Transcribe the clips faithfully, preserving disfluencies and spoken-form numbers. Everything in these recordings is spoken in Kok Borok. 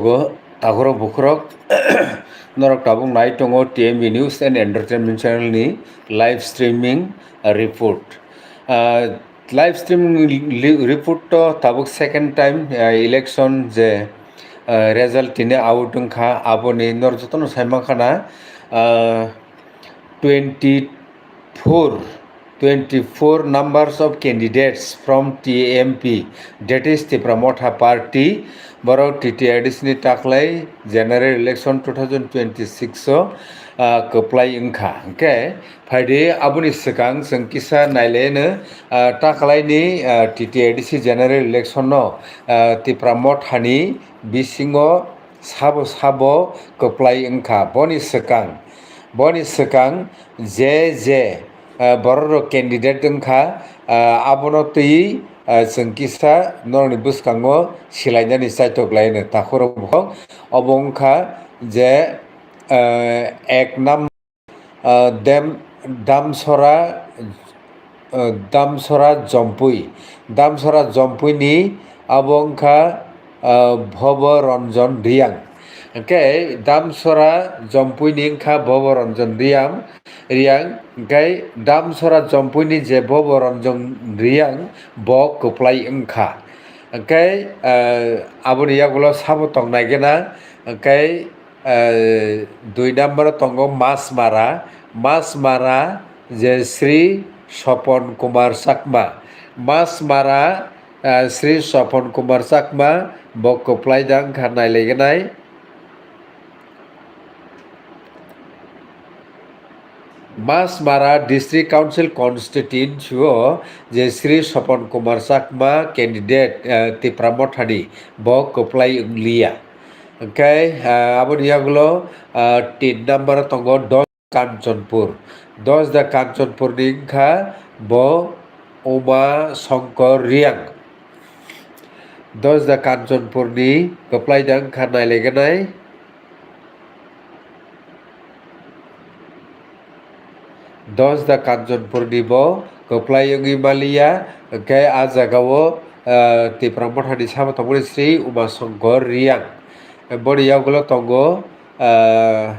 Go, takhorok bukhorok, norok tabuk nai tongo T M B News and Entertainment Channel ni live streaming, uh, report. Uh, live streaming li-, report to tabuk second time, uh, election je, uh, result tini out wngkha, aboni norok jotono sai mankha na, uh, twenty four, twenty four numbers of candidates from T M P, that is Tipra Motha Party, borok T T A D C ni taklai general election two thousand twenty-six o, ah, kwplai wngkha. Hwnkhe phaidi aboni swkang chwng kisa nailaino, ah, taklaini, ah, T T A D C general election no, ah, Tipra Motha ni bisingo sabo sabo kwplai wngkha. Boni swkang, boni swkang je je, ah, borok rok candidate wngkha, ah, abono twi, ah, chwng kisa norokni bwskango silainani chaitok laino takhorok bukhorok. Obo wngkha je, ah, ek number, ah, Dem-, Damsora, ah, Damsora Jompui. Damsora Jompui ni abo wngkha, ah, Bhobo Ranjan Riang. Hwnkhe Damsora Jompui ni wngkha Bhobo Ranjan Riang, Riang. Hwnkhe Damsora Jompui ni je Bhobo Ranjan Riang bo kwplai wngkha. Hwnkhe, ah, aboni yagulo sabo tong nai gana, hwnkhe, eh, dui number o tongo Masmara, Masmara je Sri Sopon Kumar Chakma, Masmara, eh, Sri Sopon Kumar Chakma bo kwplai da wngkha nailaigwnai. Masmara District Council constituency o je Sri Sopon Kumar Chakma candidate, eh, Tipra Mothani bo kwplai wngliya. Hwnkhe, ah, aboni yagulo, ah, tin number o tongo Dos da Kanchanpur. Dos da Kanchanpur ni wngkha bo Uma Shankar Riang. Dos da Kanchanpur ni kwplai da wngkha nailaigwnai. Dos da Kanchanpur ni bo kwplai wngwi maliya, hwnkhe ah jagao, ah, Tipra Mothani sabo tongmani Sri Uma Shankar Riang. Boni yagulo tongo, ah,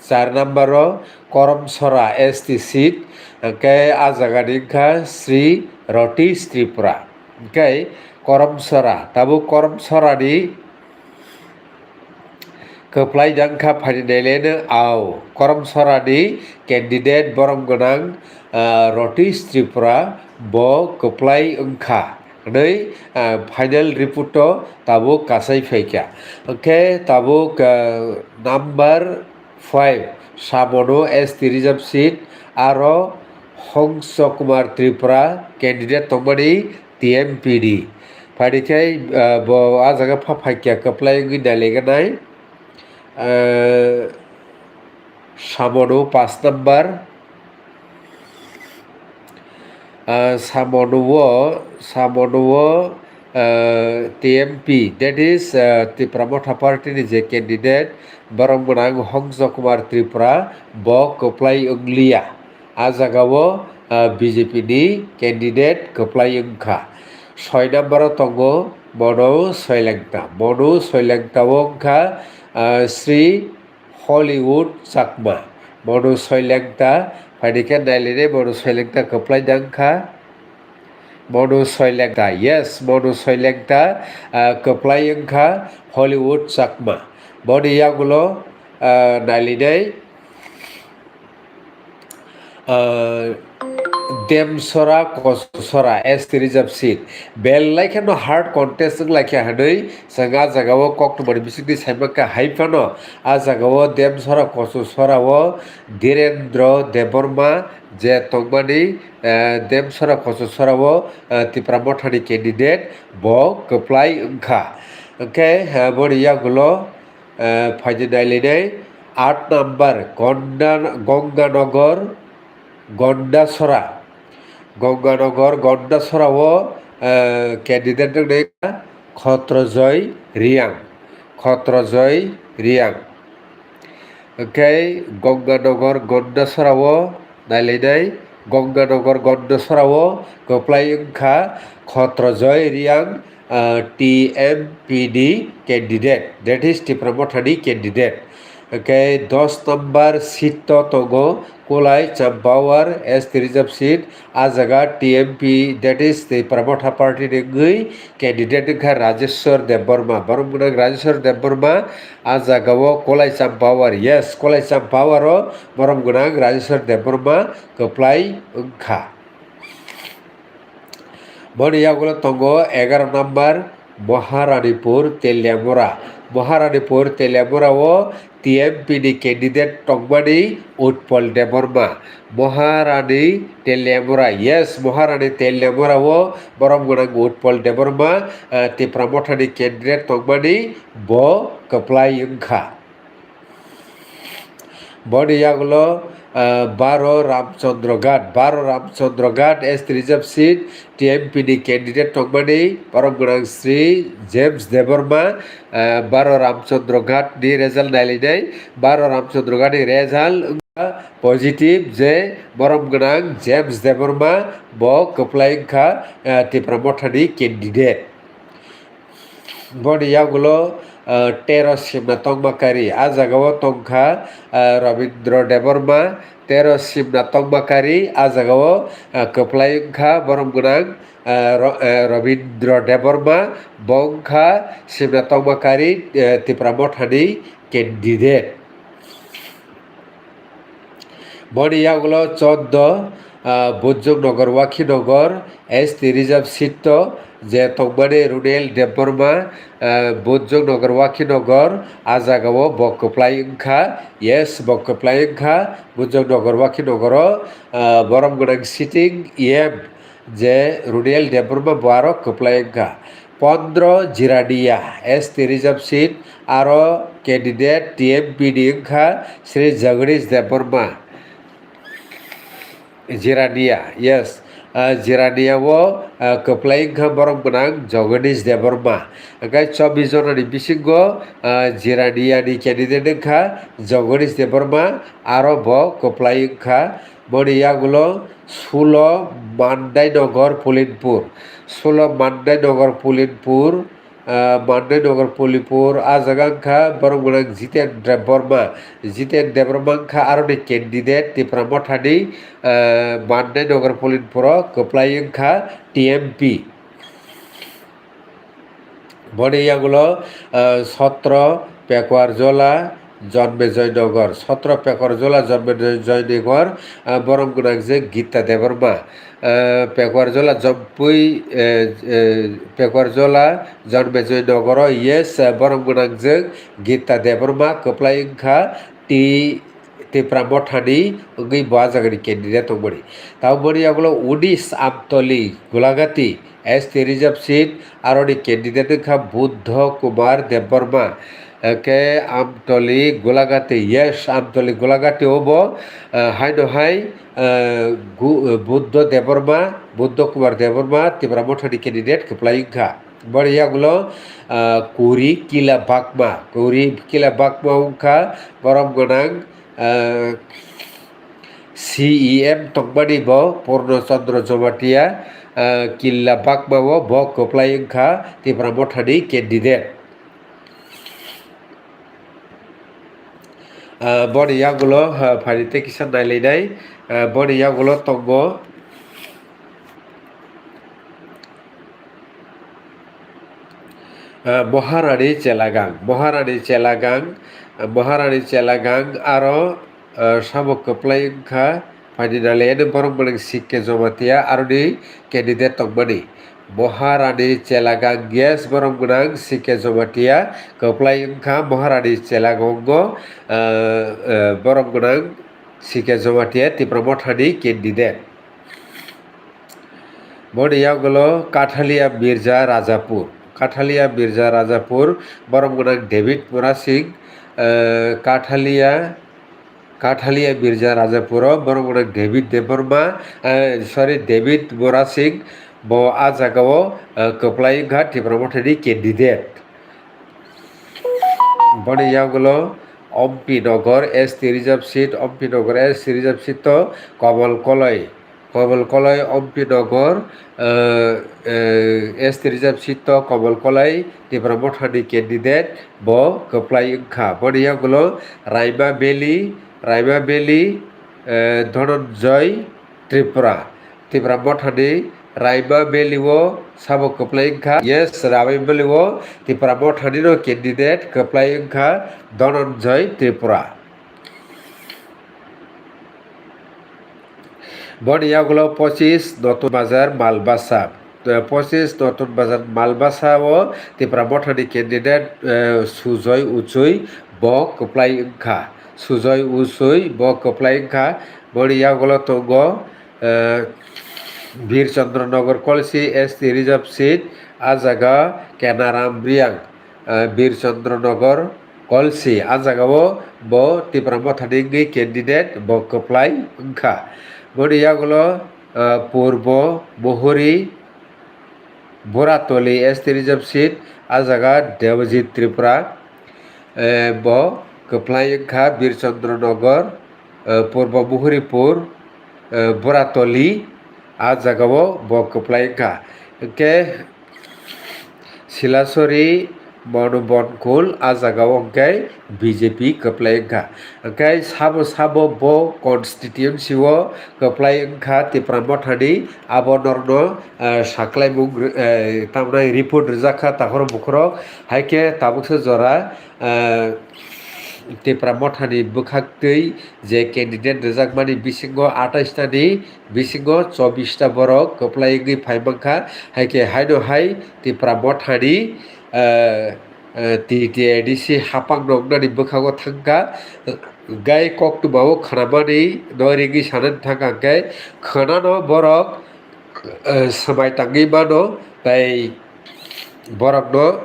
char number o Koromsora S T seat, hwnkhe ah jagani wngkha Sri Rotish Tripura. Hwnkhe Koromsora, tabuk Koromsora ni kwplai da wngkha phaidi naileno au Koromsora ni candidate borom gwnang, ah, Rotish Tripura bo kwplai wngkha hwnwi, ah, final report o tabuk kasai phaikha. Hwnkhe tabuk, ah, number five Samono S T reserve seat aro Hongso Kumar Tripura candidate tongmani T M P D. Phaidi khe, ah, bo ah jaga pha phaikya kwplai wngwi nailaigwnai, ah, Samono paanch number, ah, Samono, Samono, ah, T M P, that is, ah, Tipra Motha Party ni je candidate, borok gwnang Hongso Kumar Tripura, bo kwplai wngliya. Ah jagao, ah, B J P ni candidate kwplai wngkha. Soi number o tongo Monu Soilengta. Monu Soilengta o wngkha, ah, Sri Hollywood Chakma. Monu Soilengta, phaidi khe nailainai Monu Soilengta kwplai da wngkha. Monu Soilengta, yes, Monu Soilengta, ah, kwplai wngkha Hollywood Chakma. Boni yagulo, ah, nailainai, ah, Demsora Kosora S T reserve seat. Belai kheno hard contest wnglaikha hwnwi chwng ah jagao koktwmani bisingtwi saimankha, hai phano ah jagao Demsora Kosorao Dhirendra Debbarma je tongmani, eh, Demsora Kosorao, eh, Tipra Mothani candidate bo kwplai wngkha. Hwnkhe, eh, boni yagulo, eh, phaidi nailainai aat number Gonda-, Gonganagar Gondasora. Gonganagar Gondasorao, eh, candidate wngkha Khotrojoy Riang. Khotrojoy Riang. Hwnkhe Gonganagar Gondasorao nailainai, Gonganagar Gondasorao kwplai wngkha Khotrojoy Riang, ah, T M P ni candidate, that is Tipra Motha ni candidate. Hwnkhe dos number seat o tongo Kolai Champawar, S T reserve seat. Ah jaga T M P, that is Tipra Motha party ni wngwi candidate wngkha Rajeshwar Debbarma. Borok gwnang Rajeshwar Debbarma ah jaga o Kolai Champawar, yes, Kolai Champawar o borok gwnang Rajeshwar Debbarma kwplai wngkha. Boni yagulo tongo egaroh number Maharanipur Teliamura. Maharanipur Teliamura o T M P ni candidate tongmani Utpal Debbarma. Maharani Teliamura, yes, Maharani Teliamura o borom gwnang Utpal Debbarma, ah, Tipra Motha ni candidate tongmani bo kwplai wngkha. Boni yagulo, ah, Baro Ramchandra Ghat, Baro Ramchandra Ghat S T reserve seat, T M P ni candidate tongmani borom gwnang Sri James Debbarma, ah, Baro Ramchandra Ghat ni result nailainai, Baro Ramchandra Ghat ni result wngkha positive, je borom gwnang James Debbarma bo kwplai wngkha, ah, Tipra Motha ni candidate. Boni yagulo, ah, tero simna tongma kari. Ah jaga o tongkha, ah, Rabindra Debbarma, tero simna tongma kari. Ah jaga o, ah, kwplai wngkha borom gwnang, ah, Ro-, ah, Rabindra Debbarma, bo wngkha simna tongma kari, ah, Tipra Motha ni candidate. Boni yagulo chordo, ah, Bujung Nagar, Wakhi Nagar, S T reserve seat o je tongmani Runel Debbarma, ah, Bujung Nagar, Wakhi Nagar, ah jaga o bo kwplai wngkha, yes, bo kwplai wngkha, Bujung Nagar, Wakhi Nagar o, ah, borom gwnang sitting E M je Runel Debbarma bo aro kwplai wngkha. Pondro Jirania S T reserve seat, aro candidate T M P ni wngkha Sri Jagadish Debbarma. Jirania, yes. Ah, Jirania o, ah, kwplai wngkha borom gwnang Jagadish Debbarma. Hwnkhe chobbish jona ni bisingo, ah, Jirania ni candidate wngkha Jagadish Debbarma, aro bo kwplai wngkha. Boni yagulo sulo Mandai Nagar Pulinpur. Sulo Mandai Nagar Pulinpur, ah, Mandai Nagar Pulinpur, ah jaga wngkha borom gwnang Jiten Debbarma. Jiten Debbarma wngkha aroni candidate Tipra Motha ni, ah, Mandai Nagar Pulinpur o kwplai wngkha T M P. Boni yagulo, ah, sotro Pekuarjola, Jonmejoy Nagar. Sotro Pekuarjola, Jonmejoy Nagar, ah, borom gwnang je Gita Debbarma. Ah, Pekuarjola Jompui, eh, eh, Pekuarjola Jonmejoy Nagar o, yes, ah, borom gwnang je Gita Debbarma kwplai wngkha ti Tipra Mothani wngwi bo ah jagani candidate tongmani. Taboni yagulo unis Amtoli Golagati S T reserve seat, aroni candidate wngkha Buddho Kumar Debbarma. Hwnkhe Amtoli Golagati, yes, Amtoli Golagati o bo, ah, haino hai, ah, gu-, Buddho Debbarma, Buddho Kumar Debbarma Tipra Mothani candidate kwplai wngkha. Boni yagulo, ah, Kuri Kila Bakma, Kuri Kila Bakma wngkha borom gwnang, ah, C E M tongmani bo Purno Chandra Jamatia, ah, Kila Bakma o bo kwplai wngkha Tipra Mothani candidate. Ah, boni yagulo, ah, phaidi tei kisa nailainai, ah, boni yagulo tongo, ah, Maharani Chelagang, Maharani Chelagang, ah, Maharani Chelagang aro, ah, samung kwplai wngkha, phaidi nailainai borok mwnang C K Jamatia aroni candidate tongmani. Maharani Chelagang, yes, borom gwnang C K Jamatia kwplai wngkha Maharani Chelagango, ah, ah, borom gwnang C K Jamatia Tipra Mothani candidate. Boni yagulo Kathalia Mirza Rajapur, Kathalia Mirza Rajapur, borom gwnang David Murasing, ah, Kathalia Kathalia Mirza Rajapuro borom gwnang David Debbarma, eh, sorry, David Murasing, bo ah jagao, eh, kwplai wngkha Tipra Mothani candidate. Boni yagulo Ompi Nagar S T reserve seat, Ompi Nagar S T reserve seat o Kamal Koloi. Komol Kolai, Ompi Nogor, eh, eh, S T reserve seat o Komol Kolai, Tipra Mothani candidate, bo kwplai wngkha. Boni yagulo Raima Valley, Raima Valley, eh, Dhananjay Tripura, Tipra Mothani Raima Valley o sabo kwplai wngkha. Yes, Raima Valley o Tipra Mothani no candidate kwplai wngkha Dhananjay Tripura. Boni yagulo pochis Notun Bazar Malbasa. Eh, pochis Notun Bazar Malbasa o Tipra Mothani candidate, eh, Sujoy Uchui bo kwplai wngkha. Sujoy Uchui bo kwplai wngkha. Boni yagulo tongo, eh, Bir Chandra Nagar Kolsi S T reserve seat, a jaga Kenaram Riang, eh, Bir Chandra Nagar Kolsi, a jaga o bo Tipra Mothani wngwi candidate bo kwplai wngkha. Boni yagulo, eh, Purbo Muhuri Boratoli S T reserve seat, a jaga Debajit Tripura, eh, bo kwplai wngkha Bir Chandra Nagar, eh, Purbo Muhuripur, eh, Boratoli, a jaga o bo kwplai wngkha. Hwnkhe Silasori Manu Bonkul a jaga o hwnkhe B J P kwplai wngkha. Hwnkhe sabo sabo bo constituency o kwplai wngkha Tipra Mothani, abo norokno, eh, saklaimung, eh, tamni report rwjak kha takhoro bukhorok. Hai khe tabuksa jora, eh, Tipra Mothani bwkhaktwi je candidate rwjakmani bisingo atais tani bisingo chobbish ta borok kwplai wngwi phai mankha, hai khe haino hai Tipra Mothani, eh, eh, T T A D C haphang noknani bwkhago thangkha, gai koktwmao khwnamani no ringwi sanani thangkha, hwnkhe khwnano borok, eh, swmai tangwi mano, tei borokno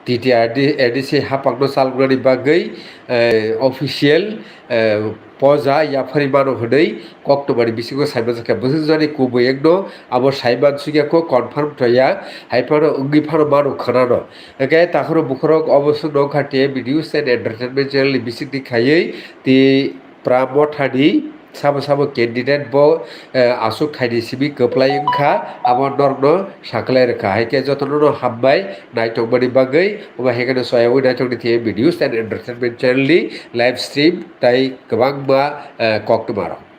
T T A D C haphangno chaloknani bagwi, eh, official, eh, poja yapharwi mano hwnwi koktwmani bisingo saimanjakha. Bwswk jani kubui wngno abo saimansukya kho, confirm toya, hai phano wngwi phano mano khwnano. Hwnkhe takhoro bukhorok obo swngno wngkha T M B News and Entertainment channel ni bisingtwi khaiwi Tipra Mothani sabo sabo candidate bo, eh, aswk khaini simi kwplai wngkha, abo norokno saklai rwkha. Hai khe jotono no hambai naitokmani bagwi, omo hai kheno soyawi naitokni T M B News and Entertainment channel ni live stream tei kwbangma, eh, koktwmarok.